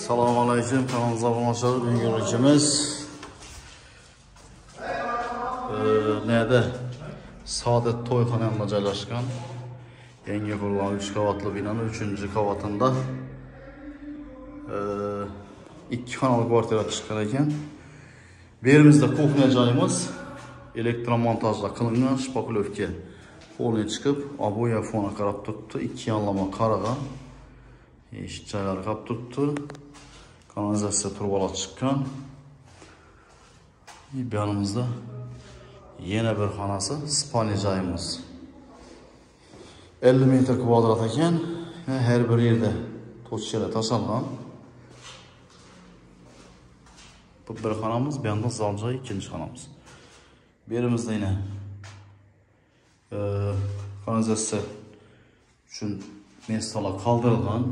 Assalomu alaykum, kanalımıza obunachilar. Bugungi rolikimiz nerede? Saadet Toyxona yanında joylashgan yangi qurilgan 3 qavatli binanın 3. qavatında 2 xonali kvartira chiqqan ekan. Bu yerimizda kuxnya joyimiz elektromontajla qilingan, shpaklovka polni chiqib, oboya fona qarab turibdi, ikki yonlama qarag'an. Eshik joylari qarab turibdi. Kanalizatsiya trubalar chiqqan. Bu yanımızda yana bir xonasi, spalni joyimiz. 50 metr kvadrat ekan. Her bir yerda to'shchalar tashalgan. Bu bir xonamiz, bu yonda zal joyi, ikkinchi xonamiz. Bu yerimizda yana kanalizatsiya uchun mestalar qoldirilgan,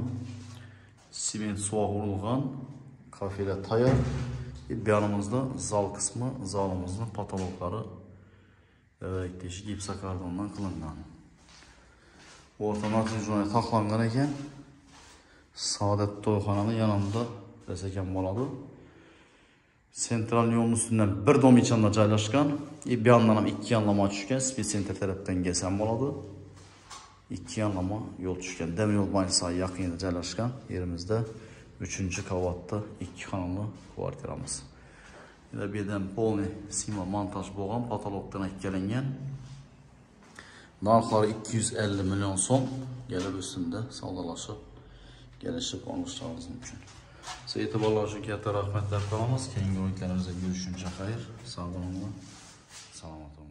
sement suvoq urilgan, kafelar tayyor. Bu yanımızda zal qismi, zalimizning patologlari teshik gipsokardondan qilingan. O'rta natijani taxlangan ekan. Saadet Toyxonani yanında desak ham bo'ladi. Sentral yo'lning ustidan bir dom ichanda joylashgan. Bu yandan ham ikki yonlama tushgan. Speed Center tarafdan kelsam bo'ladi. Ikki yonlama yo'l tushgan. Demir yo'l bankasi yaqinida joylashgan yerimizda 3. qavatda 2 xonali kvartiramiz. Bu yerdan polni sima montaj bo'lgan, patologdan akkalangan. Narxlari 250 million so'm. Kelib ustunda savdolashib, kelishib olishingiz mumkin. Siz e'tiborlar uchun katta rahmatlar qilamiz. Keyingi rolikalarimizda ko'rishguncha xayr. Sog' bo'linglar. Salomat bo'ling.